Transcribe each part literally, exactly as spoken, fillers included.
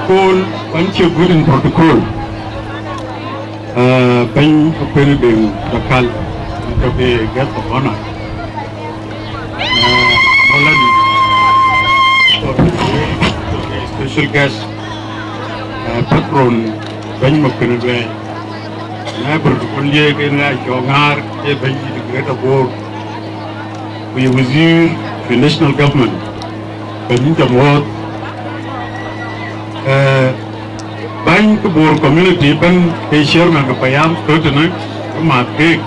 Protocol, kuan cie good in protocol. Uh, bɛ̈ny Akuën Deŋ Jakal, in tɔ̈ ke guest of honor. Uh, Molan, special guest, uh, patron, bɛ̈ny Makuën Luɛɛi. Na protocol ye ke na cɔk ŋaar, ke bɛ̈ny yï Greater Bor. Ku ye wazir fi national government, bɛ̈ny yïn ca muɔ̈ɔ̈th. Eh, bäny ke Bor community ëbɛ̈n ke chairman ke payam tɔ̈ tënë, ke maath keek,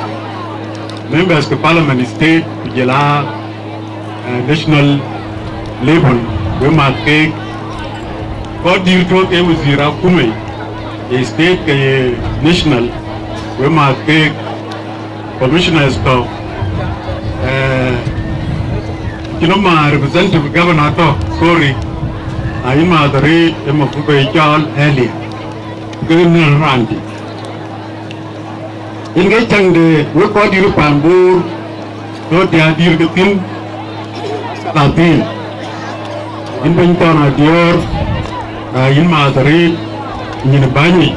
members ke parliament state, ku jɔl a, eh, national level, we maath keek. Kɔc dït tɔ̈ ke wazir akuma, ye state ke ye national, we maath keek. Commissioners tɔ̈, eh, cïn ma representative governor tɔ̈, sorry, a yïn maath arëët, ë ma ku ke cɔl earlier, ke nɛ̈r raan dï. Yen ke cäŋ de wek kɔc dït pan Bor, tɔ̈ diäär dït ke thïn, thelathïn. Yïn bɛ̈ny Thɔn Adiɔ̈ɔ̈r, aa, yïn maath arëët, nyin bäny yic.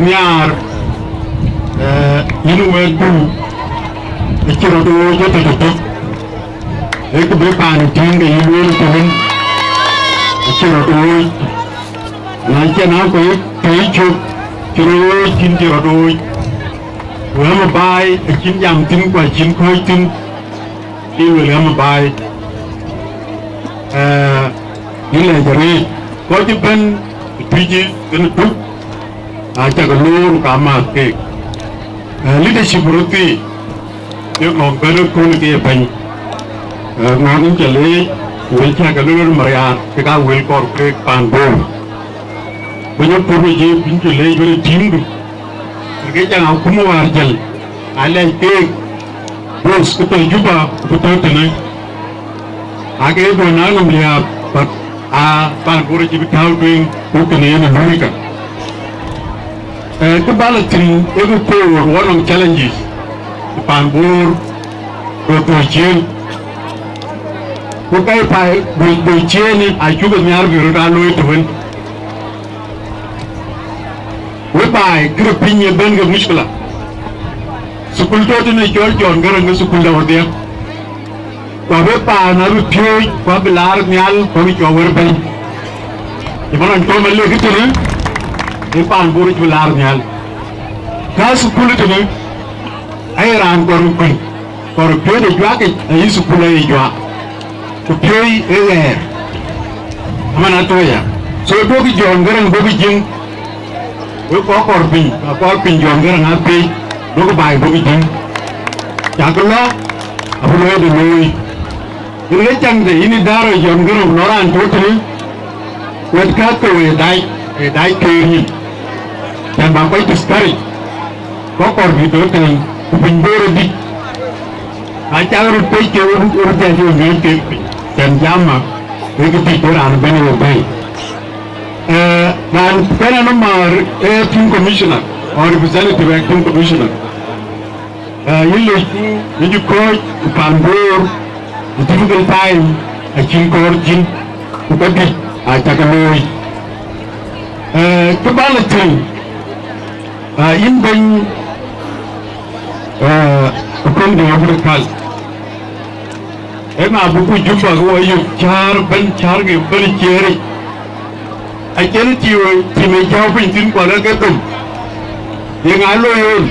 Nhiaar, ee, yïn wɛ̈ɛ̈tdu, acï rɔt wooc ëtök ëtök. Ee kë bï paan ë tïŋ ke yïn lueel ëtök wën, acï rɔt wooc. Na cïn a kɔc tɔ̈ yï cök, cï rɔt wooc, cïn cï rɔt wooc. Ku ɣäm ë baai, acïn jam thïn, ku acïn kɔ̈ɔ̈c thïn. Cï luel ɣäm ë baai, eh, yïn lɛc arëët, kɔc ëbɛ̈n ë Tuïc ë kën ë Duk, acäk loor ka maath keek. Eh, leadership röt thii, ke ŋɔ̈k bɛ̈n ë kööl ke bɛ̈ny. Eh, ŋɔ̈k yïn ca leec, wël cäk luel mariaar, ke ka wël kɔɔr keek paan Bor. Bɛ̈ny ë pur ë jiëp, yïn ca leec bɛ̈n ë teamdu. Ke caŋ akuma wäär jäl, alɛc keek, both kë tɔ̈ Juba ku tɔ̈ tënë. Aake bɔ̈ na nɔm liääp, but a paan Bor acï bï tääu tueŋ, ku kënë yen ë luui ka. Eh, kë bä lɔ thïn, ee kë koor wɔ nɔm challenges, paan Bor, ku dhöl ciëën. Ku ka ye paai dhöl, dhöl ciëën, acuk ë nhiaar bï röt aa looi të wën. Wek baai, kërë piny ë bɛ̈n ke muckila. Thukul tɔ̈ tënë cɔl John Garang, ke thukul de wadhia. Ku abï paan abï piööc, ku abï laar nhial, ku abï cɔk wär bɛ̈ny. Ë man tɔ̈ malek tënë, ë paan Bor cï bï laar nhial. Ka thukul tënë, aye raan kɔɔr kuny, kɔɔr piööc ë juakic, ayï thukul aye juak. Ku piööc ë ɣɛɛr, man atɔ̈ ya. So, duɔ̈kï John Garang, duɔ̈kï jiëŋ. Wek kɔc kɔɔr piny, akɔɔr piny John Garang apiëc, duɔ̈kï baai, duɔ̈kï jiëŋ. Cakï lɔ, abï luɔi de looi. Yen ke caŋ de yïn ë däär John Garang lɔ raan tɔ̈ tënë, wɛ̈t kääk ke wëi dac, ë dac keer yïn. Cän bä kɔc discourage. Kɔc kɔɔr bï tɔ̈ tɛ̈n, ku piny Bor adït. Acäk röt pec ke röt, röt jal jɔ ŋiɛc kek piny. Cän jama, wek kë dït bï raan ëbɛ̈n ë we bɛ̈i. Eh, raan kɛn anɔm maar, eh, acting commissioner, or representative acting commissioner. Eh, yïn lec ku, yïn cï kɔ̈ɔ̈c, ku paan Bor, ë difficult time, acïn kɔɔr cïn, ku ka dït, acäk looi. Eh, kë bä lɔ thïn, Ah, yïn bɛ̈ny, ah, Akuën Deŋ Abdul Kal. Ëna buk Juba ke wɔ yök cäär bɛ̈n, cäär ke bɛ̈n ciëëric. Acïn tim, tim ë cäu piny thïn, ku alë ke dom. Ye ŋa looi ɣöön?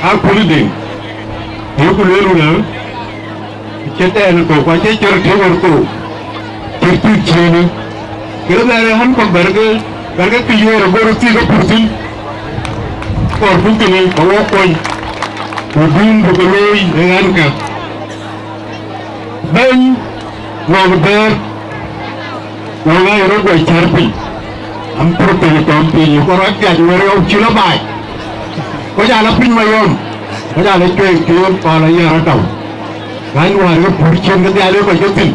Akuën Deŋ. Yeku lueel wun ë? Cït ɛn thou, ku acie cït tïŋ ɣer thou, cït tïŋ ciëënë. Kërë bɛ̈ɛ̈r ë ɣän kɔ̈k bɛ̈ɛ̈r ke, bɛ̈ɛ̈r ke pïïr ë bɔ̈ röt thïn ke pur thïn. Kɔɔr piny thïn, ka wok kuɔny, ku bï buk ke looi ë ɣän ka. Bɛ̈ny, ŋɔ̈k bɛ̈ɛ̈r, ŋɔ̈k aa ye rɔt guɔ cär piny. Am pur piny tɔm piny, ku rɔt piac wɛ̈ɛ̈r yɔu cï lɔ baai. Kɔc aa lɔ piny mayɔm, kɔc aa lɔ cuɛɛi cuëër, kɔc aa lɔ yɛn rɔt dau. Ɣän wäär ke pur cïn ke dhial ë kɔc ke thïn.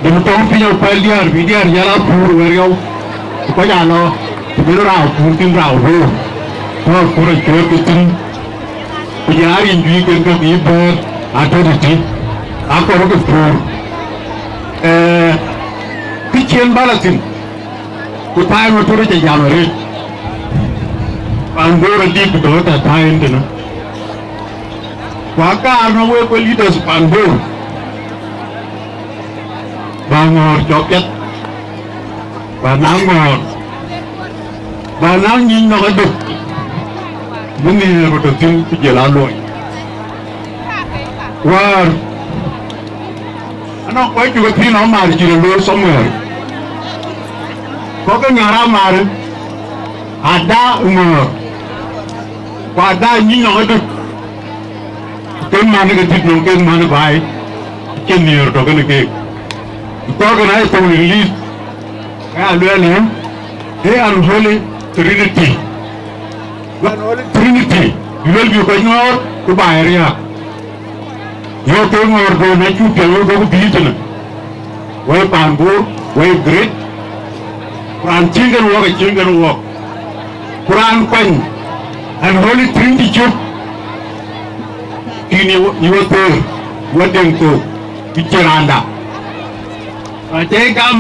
Dom tɔŋ piny apäl diäär, bï diäär jäl aa pur wɛ̈ɛ̈r yɔu. Ku kɔc aa lɔ, ku bï raan pur thïn raan röör. Ku aa pur acuëër ke thïn. Ku jɔ aa riɛnydu yiic ken ke bï bɛ̈ɛ̈r atɔ̈ tëtï. Akɔɔr ke pur. Eh, kë cïn bä lɔ thïn. Ku thai Mator cä jam arëët. Pan Bor adït ku tɔ̈ tɛ̈ thai ëntënë. Ku akaar nɔŋ wek we leaders pan Bor, ba ŋɔ̈ɔ̈r cɔk piɛth, ba naŋ ŋɔ̈ɔ̈r, ba naŋ nyïny nɔŋ adök, bï nhiëër ku tɔ̈ thïn ku jël aa luɔi. Wäär anɔŋ kɔc cuk ë pïïr nɔm määr cï röt looi somewhere. Kɔ̈k ke ŋäär amäär, ada ŋɔ̈ɔ̈r, ku ada nyïny nɔŋ adök. Ke män ke dït nɔm ke män baai, cïn nhiëër tɔ̈ kënë keek. Kɔ̈k kën aa ye thou në list, ka ya luɛɛl ë, ee unholy trinity. Unholy trinity, luel bï kɔc ŋɔ̈ɔ̈r, ku baai riääk. Yöök ke ŋɔ̈ɔ̈r bï na cuk piɛth wek bï tënë. Wek paan Bor, wek great. Ku raan cïn kën wɔk, acïn kën wɔk. Ku raan kuany, unholy trinity cök. Kïn ye wɔ, ye wɔ thëër, wɔ deŋ thok, bï cïn raanda. Ku acï gam,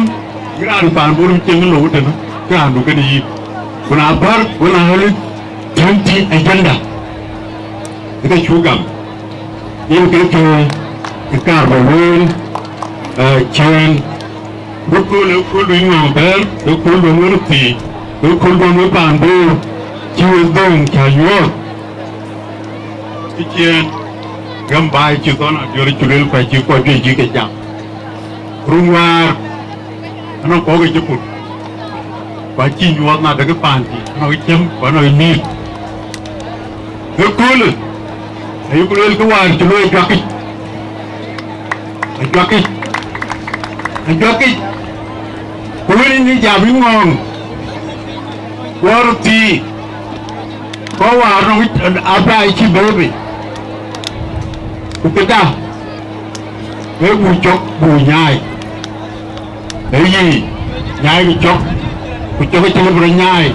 yï raan paan Bor cieŋ lou tënë, ke raandu kënë yï. Ku na bär, wën a unholy trinity agenda. Ë ke cuk gam. Yen ke ke, ke kaar ba lueel, eh, ciëën. Bï kööl, ë kööl duɔ̈n Nuäär Bɛ̈ɛ̈r, ë kööl duɔ̈n wën thii, ë kööl duɔ̈n wën paan Bor, cï wek dhöŋ cä nyuɔɔth. Kë ciëën, gäm baai cï thɔn adiɔ̈r cï lueel, ku acï kɔc juëc cï ke jam. Run wäär, anɔŋ kɔ̈k ë cï pur, ku acï nyuɔɔth na dek paan thii, anɔŋ cäm, ku anɔŋ mïïth. Ëköölë, ayuku lueel kë wäär cï looi ajuakic, ajuakic, ajuakic. Ku wën yïn jam yïn ŋɔ̈ɔ̈ŋ, ku ɣɔn thii, ku wäär nɔŋ abaai cï bɛ̈ɛ̈i bei. Ku këda, wek buk cök buk nyaai. Ee yï, nyaai bï cök, ku cök acï lëu bï rɔt nyaai.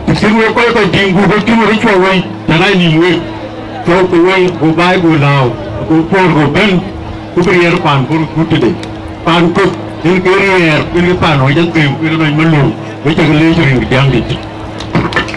Të cïn wek kɔc kɔc tïŋ, ku kɔc tïŋ wek cuɔ wei, tɛ̈n aa nïïm wek. Cök ku wei, ku baai ku lääu, ku puɔ̈r ku bɛ̈n, ku bï riɛɛr paan Bor gut tëde. Paan kök, yen ke riɛɛr, yen ke paan ɣɔc athëëm, yen ke nɔc malöŋ, wek cä ke leec rin Jiëŋdït.